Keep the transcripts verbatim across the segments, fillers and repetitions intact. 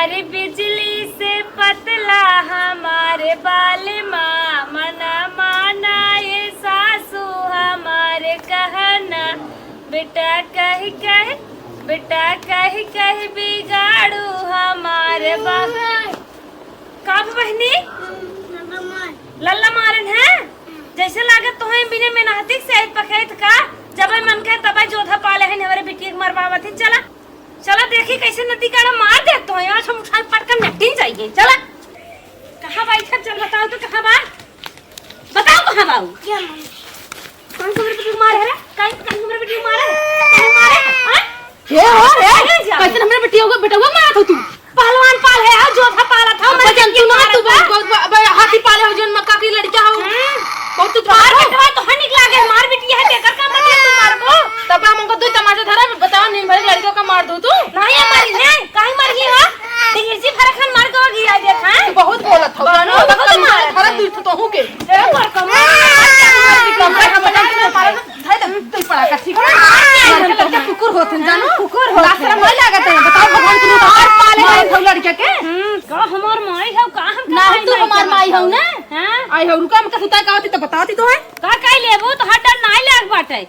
अरे बिजली से पतला हमारे बालमा, मना माना ये सासू हमारे कहना। बेटा कह कह, बेटा कह कह बिगाड़ू हमारे बा। का बा बहिनी? लल्ला मारन है? जैसे लागत तोहे बिने मेहनती से आई पकैत का, जबै मन कहे तबै जोधा पाले है, हमरे बिटिया के मरवावत है। चला, चला देखी कैसे नदी काढ़ा मार देत हो। आज हम उठाए पटकन नटिन जाइए। चला। कहाँ बा इधर? चल बताओ तो कहाँ बा? बताओ कहाँ बा उ? कौन सा हमरे बेटी को मारे है रे? कहीं, कहीं हमरे बेटी को मारे है? कहीं मारे है? हाँ? हे हो, हे, कहीं जा। कैसे हमरे बेटिया को, बेटवा मारत हो तू? पहलवान पाल है, हाँ, जोधा पालत हो, अब हमरे जन बेटी तू को ना, मारत तू बा। बहुत, बहुत, बहुत हाथी पाले हो, जौन मक्का की लड़का हो। हम्म। बहुत तू तोहार बेटवा तो है निकला गया, मार बेटी है, तेकर का मतलब तू मारबो? तब हम उनको दो तमाचा धरा, बताओ, नींद भर लड़का का मार दो तू। नहीं, हमारी नहीं, कहीं मर गई हो? डिंगरजी भरखन मार के गिरा देत हैं। बहुत बोलत हो, बहुत जानू, बहुत तब मारत भरत है। दुई ठो तोहू के। ए, मोर कमर, कमर, कमर, कमर, धर दे, दुई पड़ाका, ठीक है? मार के लड़का कुकुर होत हैं, जानू। कुकुर होत लाज शरम हैं। नहीं लागत है, बताओ, भगवान तुम और पाले मार हैं। हो लड़के के। हम्म, का हमार माई हो, का हम ना, का तू माई हमार हो? माई हो ना। हाँ? आई हो, रुका, हम का सुता का होती तो बताती तो है। का कह लेबो, तो हर डर नाई लाग बाटे।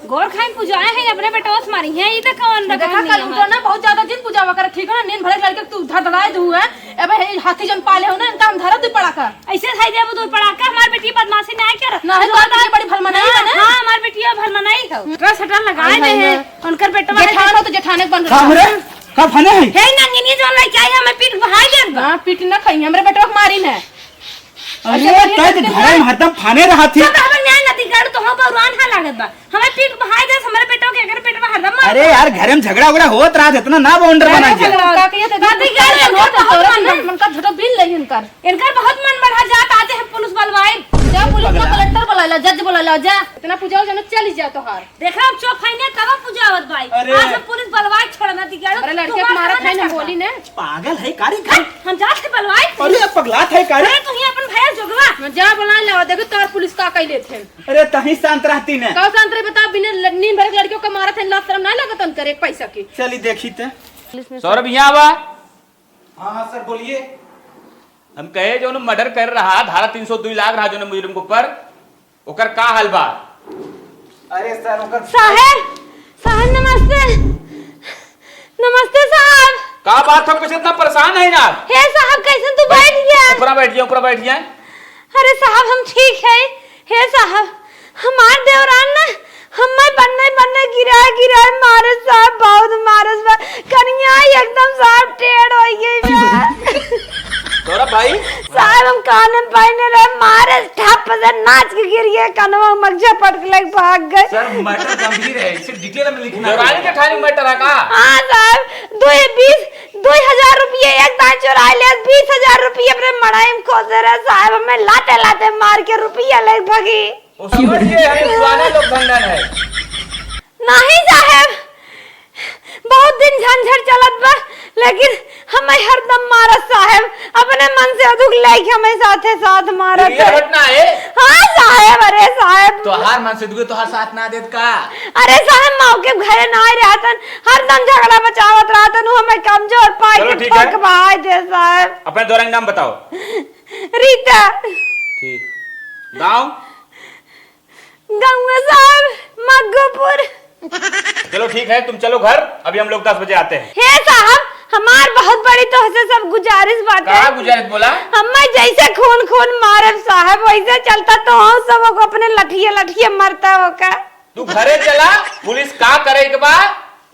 गोर खाइन पुजाए हैं, अपने बेटवा से मारी हैं, ई तो कौन देखा, रकम कल नियम उठो है? ना, बहुत ज्यादा जिन पुजावा कर, ठीक है ना? नींद भरे लड़के तू धड़धड़ाए दू है। ए भाई, हाथी जन पाले हो ना, इनका हम धरत दू पड़ाका। ऐसे खाई देबो दू पड़ाका, हमार बेटी बदमाशी नहीं कर। ना, है, तो तोहार बेटी बड़ी भलमनाई हाँ, है ना? हाँ, हमार बेटिया भलमनाई है। ओकरा सटा लगाए हाय, दे हाय, हैं, हाय। उनकर बेटवा है जेठान हो तो जेठाने के बन रहा। हमरे का फने है? हे नंगिनी जौन लइका है, हमें पीट बहाई देत बा। हाँ, पीट ना खाई, हमरे बेटवा के मारी ना। अरे, ऐसे बढ़िया तै तो लड़की घरे में हरदम फाने रहत ही। तो हमें न्याय नती कर, तो हम बौरान हा लागत बा। हमें पीट बहाई देस, हमरे पेटवा के, एकरे पेटवा हरदम मार। अरे यार, घरे में झगड़ा उगड़ा होत रहत, इतना ना बाउंडर अरे बना जा। झगड़ा का किया थे? नती कर, इनकर बहुत मन, मन का झूठा बिल ले इनकर। इनकर बहुत मन बढ़ा जात, आज हम पुलिस बलवाई। जा पुलिस का, कलेक्टर बुला ला, जज बुला ला, जा। इतना पूजा हो जाना, चली जा तोहार। देखा, हम चुप है ने, तब पूजा आवत बाई। अरे। आज हम पुलिस बलवाई छोड़ ना दिया। अरे, लड़के तुम्हार मारत है ना, बोली ने। पागल है का रे? हम जात है बलवाई। अरे, पगलात है का रे? अरे, तू ही अपन भैया जोगवा। हाँ, जा बुला ले, देखो तोर पुलिस का कह लेते हैं। अरे, तही शांत रहती ने। का शांत रहे, बता, बिना ल-, नींद भरे के लड़कियों का मारत है, लाज शरम ना लगत उनकर एक पैसा की। चली देखी ते। सौरभ, यहाँ आवा। हाँ, हाँ, सर, बोलिए। हम कहे, जो मर्डर कर रहा, धारा तीन सौ दो लाग रहा, जो मुजरिम के ऊपर, ओकर का हाल बा? अरे सर, ओकर साहेब, साहेब नमस्ते। नमस्ते साहब। का बात हो, कुछ इतना परेशान है ना? हे साहब, कैसन तू बैठ गया? ऊपरा बैठ गया, ऊपरा बैठ गया। अरे साहब, हम ठीक है। हे साहब, हमार देवरान ना हम्मे बन्ने बन्ने गिराए गिराए मारे साहब, बहुत मारे साहब। कनिया एकदम साहब टेढ़ हो गई बा। गौरव भाई। साहब हम कान में पहने रहे, मारे ठप से नाच के गिर गए, कनवा में झपट के लग भाग गए। सर, मैटर गंभीर है, इसे डिटेल में लिखना है। देवरानी जेठानी मैटर है का? हाँ साहब, दो बीस, दो हजार रुपये एक दान चुराए ले, बीस हजार रुपये अपने मड़ाई में खोसे रहे साहब, हमें लाते लाते मार के रुपया ले भगी। ओ, समझ गए, हम पुराने लोग धंधन है। नहीं साहेब, बहुत दिन झंझट चलत बा, लेकिन हमें हरदम मारत साहेब, अपने मन से दुख लेके हमें साथे साथ मारत ये है। घटना है? हाँ साहेब, अरे साहेब। तोहार मन से दुख, तोहार साथ ना देत का? अरे साहेब, मौके घरे ना रहतन, हरदम झगड़ा मचावत रहतन, वो हमें कमजोर पाए चलो के ठीक है। ठोक बहाय दे साहेब। अपने दो रंग नाम बताओ। रीता। ठीक। गाँव? गौवा साहब, मग्गोपुर। चलो ठीक है, तुम चलो घर, अभी हम लोग दस बजे आते हैं। हे साहब, हमार बहुत बड़ी तोहसे सब गुजारिश बाटे। का गुजारिश बोला? हमें जैसे खून खून मारब साहब, वैसे चलता तो हम सब को अपने लठिए लठिए मरता हो का। तू घरे चला, पुलिस का करे के बा,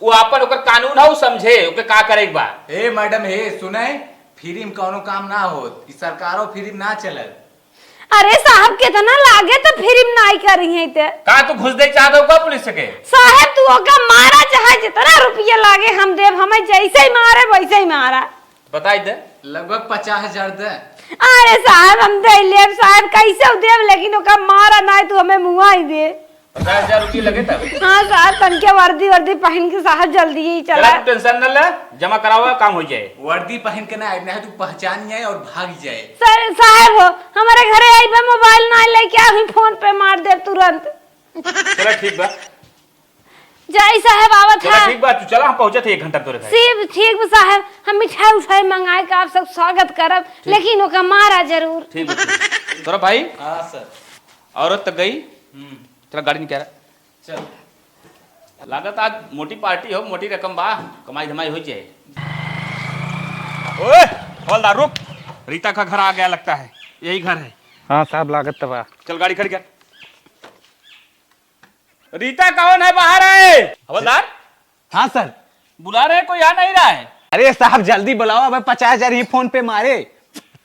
वो आपन ओकर कानून है, वो समझे, ओके का करे के बा। ए मैडम, हे सुने, फ्री में कौनो काम ना होत, ई सरकारों फ्री में ना चलत। अरे साहब, कितना लागे तो फ्री में नाई करी है ते। का तू घुस दे चाहत हो का पुलिस के? साहब, तू ओका मारा, चाहे जितना रुपया लागे हम देब, हमें जैसे ही मारे वैसे ही मारा। बताई दे। लगभग पचास हजार दे। अरे साहब, हम दे लेब साहब, कैसे देब, लेकिन ओका मारा नाई, तू हमें मुआई दे। पचास हजार रुपया लगे तब? हाँ साहब, तनके वर्दी वर्दी पहन के साहब जल्दी ही चला। चला, तू टेंशन न ले, जमा करावा, काम हो जाए। वर्दी पहन के ना आए, नहीं तू पहचान जाए और भाग जाए। सर, साहब हो, हमारे घरे आइबे, मोबाइल ना लेके आ, ही फोन पे मार दे तुरंत। चला ठीक बा। जय साहेब, आवत चला, है। ठीक बा, तू चला, हम पहुँचत है एक घंटा तोरे घर। सिर्फ ठीक बा साहेब, हम मिठाई उठाई मंगाए के आप सब स्वागत करब, ठीक। लेकिन ओका मारा जरूर। ठीक बा, ठीक। तोरा भाई? हाँ सर। औरत तक गई? हम्म। चला, गाड़ी निकाला। चल। लागत आज मोटी पार्टी हो, मोटी रकम बा, कमाई धमाई हो जाए। ओए, हवलदार रुक, रीता का घर आ गया लगता है, यही घर है। हाँ साहब, लागत तो बा। चल गाड़ी खड़ी कर। रीता कौन है बाहर है? हवलदार। हाँ सर। बुला रहे, कोई आ नहीं रहा है। अरे साहब जल्दी बुलाओ, अबे पचास हजार ही फोन पे मारे,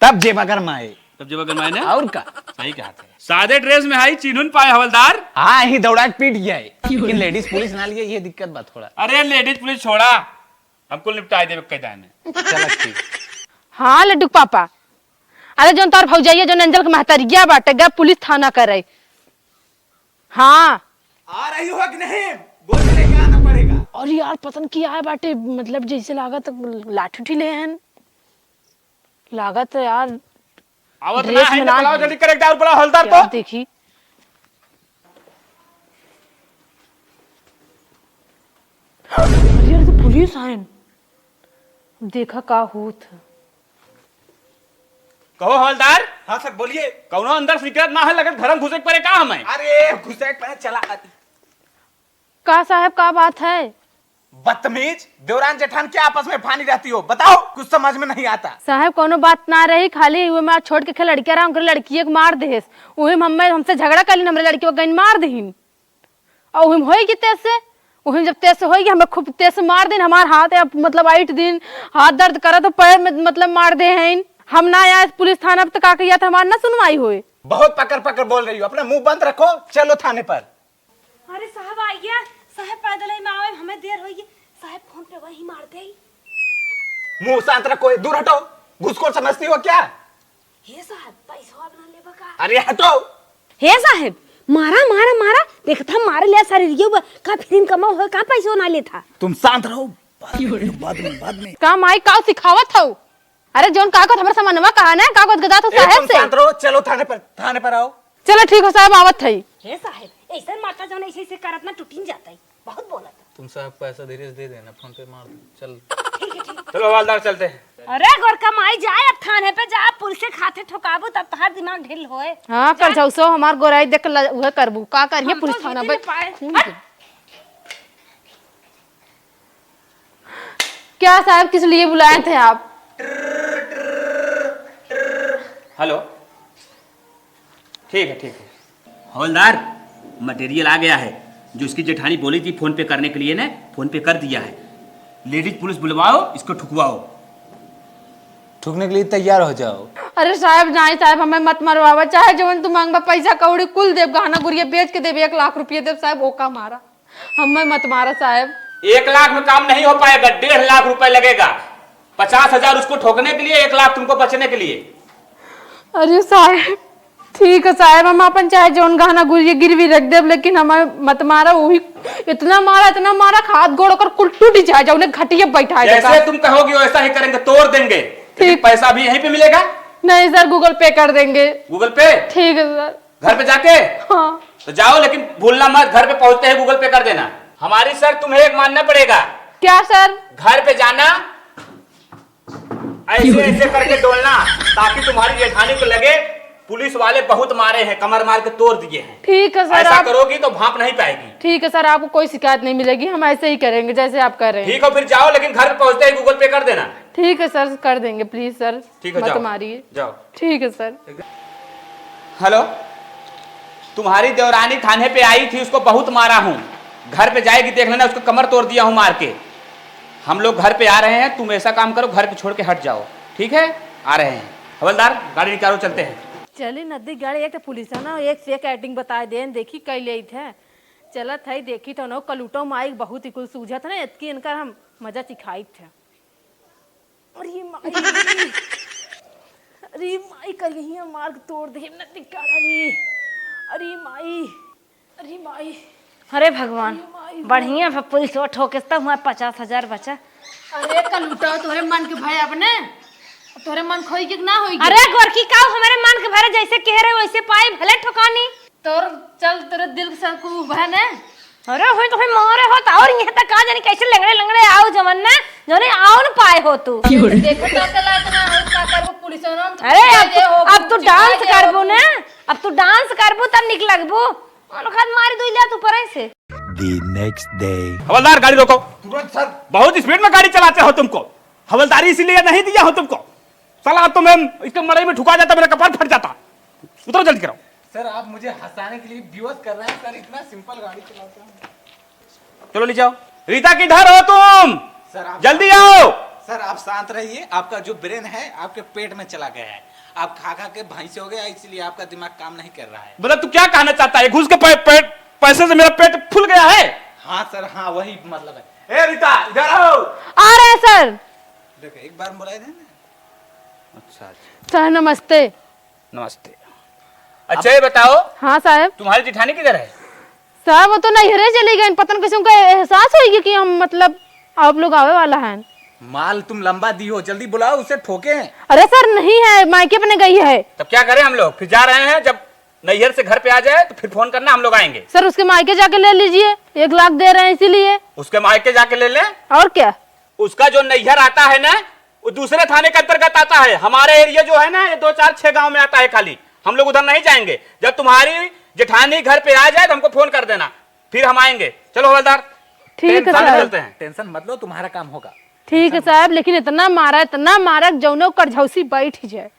तब जेबा गरमाए। तब जेबा गरमाए ना? और का? सही कहा था। सादे ड्रेस में हाई चिन्हुन पाए हवलदार। हाँ, यही दौड़ा के पीट गया है। लेकिन लेडीज पुलिस ना लिए, ये दिक्कत बात थोड़ा। अरे लेडीज पुलिस छोड़ा, हम कुल निपटाए देबे कैदा में। चला ठीक। हाँ लड्डू के पापा, अरे जौन तोर भौजाइया जौन एंजल के महतरिया बाटे, गए पुलिस थाना करे। हाँ। आ रही हो कि नहीं? बोल के लेके आना पड़ेगा। अरे यार पता न की आए बाटे, मतलब जैसे लागत लाठी उठी ले हैं। लागत यार आवत ना है तो बुलाओ, जल्दी करेक्ट आउट बुलाओ हवलदार तो। देखी। अरे यार, तो पुलिस आयन। देखा का होत। कहो हवलदार। हाँ सर, बोलिए। कौनो अंदर से निकलत ना है, लगत घर में घुसे के परे का हमें? अरे, घुसे के परे चला। का साहब, का बात है? बदतमीज, देवरान जेठान क्या आपस में फानी रहती हो? बताओ, कुछ समझ में नहीं आता। साहब, कौनो बात ना रही, खाली उहे मार छोड़ के खेल लड़किया रहा, उनके लड़किए के मार देहेस। उहे में हमें, हमसे झगड़ा कर लिन, हमरे लड़कियों के गइन मार देहिन। और उहे में होई कि तेज से, उहे में जब तेज से होई कि हमें खूब तेज से मार देन, हमार हाथ या मतलब आइट दिन, हाथ दर्द करत तो पैर में मतलब मार दे हैं। हम ना आए पुलिस थाना, अब तो का कहिया था, हमार ना सुनवाई होए। बहुत पकड़ पकड़ बोल रही हो, अपना मुंह बंद रखो, चलो थाने पर। अरे साहब आ गया, साहब पैदल ही में आवे, हमें देर होई। साहब फोन पे वही मार दे। मुंह शांत रखो, दूर हटो, घुसखोर समझती हो क्या? हे साहब, पैसा अब ना लेबा का? अरे हटो। हे साहब, मारा, मारा, मारा, देखत हम मारे ले शरीर ये बा, का फिल्म कमाओ हो, का पैसा ना लेता? तुम शांत रहो, बाद में, बाद में, बाद में। का माई का सिखावत हऊ? अरे जौन का कहत हमरे समनवा कहा ना, का कहत गदा तो ए, साहेब तुम से। शांत रहो, चलो थाने पर, थाने पर आओ। चलो ठीक हो साहेब, आवत हई। हे साहेब, ऐसे मारता जौन ऐसे ऐसे करत ना टूटिन जाता है, बहुत बोलत है। तुम साहब पैसा धीरे से दे देना, फोन पे मार दो, चल। ठीक है, ठीक। चलो हवलदार चलते हैं। अरे गोरका माई जाए अब थाने पे जा, पुलिस के खाते ठोकाबू तब तोहार दिमाग ढील होए। हाँ, जा। कर जाऊ सो हमार गोराई देख ल-, उहे करबू, का करिए हम पुलिस तो थाना जीते पे। न पाए। हम्म। हट। क्या साहब, किस लिए बुलाए थे आप? हेलो, ठीक है, ठीक है। हवलदार, मटेरियल आ गया है। जो इसकी जेठानी बोली थी फोन पे करने के लिए ना, फोन पे कर दिया है। लेडीज पुलिस बुलवाओ, इसको ठुकवाओ। ठुकने के लिए तैयार हो जाओ। अरे साहब, नहीं साहब, हमें मत मरवावा, चाहे जवन तू मांगबा, पैसा कौड़ी कुल देब, गहना गुरिया बेच के देब, एक लाख रुपये देब साहब, ओका मारा। हमें मत मारा साहेब। एक लाख में काम नहीं हो पाएगा, डेढ़ लाख रुपए लगेगा। पचास हजार उसको ठोकने के लिए, एक लाख तुमको बचने के लिए। अरे साहेब, ठीक है साहेब, हम अपन चाहे जौन गहना गुरिया गिरवी रख देब, लेकिन हमें मत मारा। वही इतना मारा, इतना मारा, हाथ गोड़ ओकर कुल टूट जाए, जौने घटिया बैठा है जैसे का। तुम कहोगे वैसा ही करेंगे, तोड़ देंगे। लेकिन ठीक। पैसा भी यहीं पे मिलेगा? नहीं सर, Google Pay कर देंगे। Google Pay? ठीक है सर। घर पे जाके? हाँ। तो जाओ, लेकिन भूलना मत, घर पे पहुंचते ही Google Pay कर देना। हमारी शर्त तुम्हें एक मानना पड़ेगा। क्या सर? घर पे जाना, ऐसे ऐसे करके डोलना, ताकि तुम्हारी जेठानी को लगे पुलिस वाले बहुत मारे हैं, कमर मार के तोड़ दिए हैं। ठीक है सर, ऐसा आप करोगी तो भांप नहीं पाएगी। ठीक है सर, आपको कोई शिकायत नहीं मिलेगी, हम ऐसे ही करेंगे जैसे आप कर रहे हैं। ठीक हो, फिर जाओ, लेकिन घर पे पहुंचते ही Google Pay कर देना। ठीक है सर, कर देंगे, please सर। ठीक है, मत जाओ। मारिए। जाओ। ठीक है सर। हेलो, तुम्हारी देवरानी थाने पे आई थी, उसको बहुत मारा हूँ। घर पे जाएगी, देख लेना, उसको कमर तोड़ दिया हूँ मार के। हम लोग घर पे आ रहे हैं, तुम ऐसा काम करो, घर पे छोड़ के हट जाओ, ठीक है? आ रहे हैं। हवलदार, गाड़ी निकालो, चलते हैं। चली नदी गाड़ी, एक तो पुलिस है ना, एक से एक acting बताए देन, देखी कई लेत है। चलत है, देखी तो ना, कलूटो माई बहुत ही कुल सूझत है ना, इतकी इनका हम मजा चिखाइत है। अरे माई, अरे माई, करिया मार के तोड़ दे, न निकाला रे। अरे माई, अरे माई। अरे भगवान, अरे माई, बढ़िया भा पुलिस वो ठोके तब हुआ पचास हजार बचा। अरे कलूटा, तोहरे मन के भय अपने, तोहरे मन खोई के ना होई के? अरे गोरकी, का हमारे मन के भरे जैसे कह रहे वैसे पाई, भले ठोकानी। तोर चल, तोरे दिल के सब कुछ उभा ने। अरे, होई तो होई मारे हो, तो और यहाँ तक का जानी कैसे लंगड़े लंगड़े आओ जवन ना, जौने आओ न पाए हो तू। देखो तो अकेला इतना हो, का करबो, पुलिस में नाम अरे, अब, ये हो, अब तू चिपका डांस ये हो। करबो ना, अब तू डांस करबो तब निक लगबो। उनका मारी दुई लिया तू परे से। The next day। हवलदार, गाड़ी रोको। तुरंत सर। बहुत स्पीड में गाड़ी चलाते हो तुमको। हवलदारी इसीलिए नहीं दिया हो तुमको। साला, अब तो मैं इसके मड़ई में ठुका जाता, मेरा कपार फट जाता। उतरो जल्दी करो। सर, आप मुझे हंसाने के लिए बेहोश कर रहे हैं सर, इतना सिंपल गाड़ी चलाता हूँ। चलो, ले जाओ। रीता, किधर हो तुम? सर, आप जल्दी आओ। सर, आप शांत रहिए, आपका जो ब्रेन है आपके पेट में चला गया है, आप खा खा के भैंस हो गया, इसलिए आपका दिमाग काम नहीं कर रहा है। मतलब, तू क्या कहना चाहता है? घूस के पे-, पेट, पैसे से मेरा पेट फूल गया है? हाँ सर, हाँ, वही मतलब है। ए रीता, इधर आओ। आ रहे हैं सर। देखो, एक बार बुलाए थे ना। अच्छा, अच्छा। सर, नमस्ते। नमस्ते। अच्छा, ये बताओ, हाँ साहब। तुम्हारी जेठानी किधर है? साहब, वो तो नैहरे चली गई, पता नहीं कैसे उनका एहसास होइगी कि हम, मतलब, आप लोग आवे वाला हैं। माल तुम लंबा दी हो, जल्दी बुलाओ उसे, ठोके। अरे सर, नहीं है, मायके अपने गई है। तब क्या करें हम लोग? फिर जा रहे हैं, जब नैहर से घर पे आ जाए तो फिर फोन करना, हम लोग आएंगे। सर, उसके मायके जाके ले लीजिए, एक लाख दे रहे हैं इसीलिए। उसके मायके जाके ले लें। और क्या? उसका जो नैहर आता है ना, वो दूसरे थाने के अंतर्गत आता है। हमारा एरिया जो है ना, ये दो चार छह गांव में आता है खाली। हम लोग उधर नहीं जाएंगे। जब तुम्हारी जेठानी घर पे आ जाए तो हमको फोन कर देना, फिर हम आएंगे। चलो हवलदार, ठीक है थाने साहब। चलते हैं। टेंशन मत लो, तुम्हारा काम होगा। ठीक है साहब, लेकिन इतना मारा, इतना मारा, जौनो करझौसी बैठ जाए।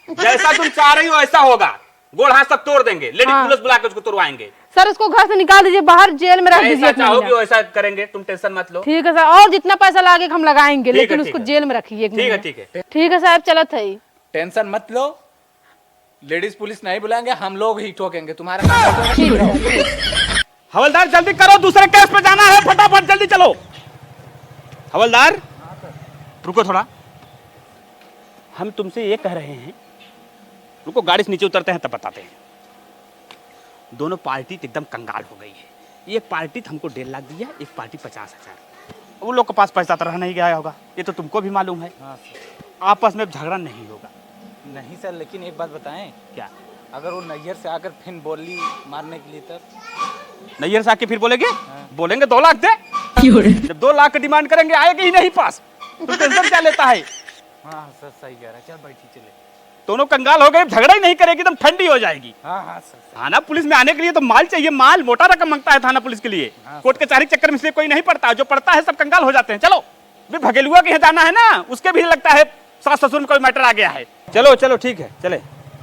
जैसा तुम चाह रही हो वैसा होगा। गोड़ हाथ सब तोड़ देंगे, लेडीज हाँ। पुलिस बुला के उसको तोड़वाएंगे। सर, उसको घर से निकाल दीजिए, बाहर जेल में रख दीजिए जैसा एक चाहोगे महीना। वैसा करेंगे, तुम टेंशन मत लो। ठीक है सर, और जितना पैसा लागे हम लगाएंगे, ठीक है, लेकिन ठीक उसको है। जेल में रखिए एक ठीक है, महीना। ठीक है। ठीक है साहब, चलत है। टेंशन मत लो, लेडीज पुलिस नहीं बुलाएंगे, हम लोग ही ठोकेंगे तुम्हारा काम। ठीक है। हवलदार, जल्दी करो, दूसरे केस पे जाना है, फटाफट जल्दी चलो। हवलदार, रुको थोड़ा, हम तुमसे ये कह रहे हैं, रुको, गाड़ी से नीचे उतरते हैं तब बताते हैं। दोनों पार्टी तो एकदम कंगाल हो गई है। एक पार्टी तो हमको डेढ़ लाख दिया, एक पार्टी पचास हजार। अब उन लोग के पास पैसा तो रह नहीं गया होगा, ये तो तुमको भी मालूम है। हाँ सर। आपस में झगड़ा नहीं होगा। नहीं सर, लेकिन एक बात बताएं। क्या? अगर वो नैहर से आकर फिर बोली मारने के लिए तब? नैहर से आके फिर बोलेंगे? हाँ। बोलेंगे दो लाख दे। क्यों रे? जब दो लाख की डिमांड करेंगे, आएगी ही नहीं पास। तो टेंशन क्या लेता है? हाँ सर, सही कह रहा है। चल बैठी, चले। दोनों कंगाल हो गए, झगड़ा ही नहीं करेगी, एकदम ठंडी हो जाएगी। हाँ, हाँ सर, सर। थाना पुलिस में आने के लिए तो माल चाहिए, माल। मोटा रकम मांगता है थाना पुलिस के लिए। हाँ, कोर्ट सर। कचहरी के चक्कर में इसलिए कोई नहीं पड़ता, जो पड़ता है सब कंगाल हो जाते हैं। चलो, अभी भगेलुआ के यहाँ जाना है ना, उसके भी लगता है सास ससुर में कोई मैटर आ गया है। चलो, चलो, ठीक है, चले।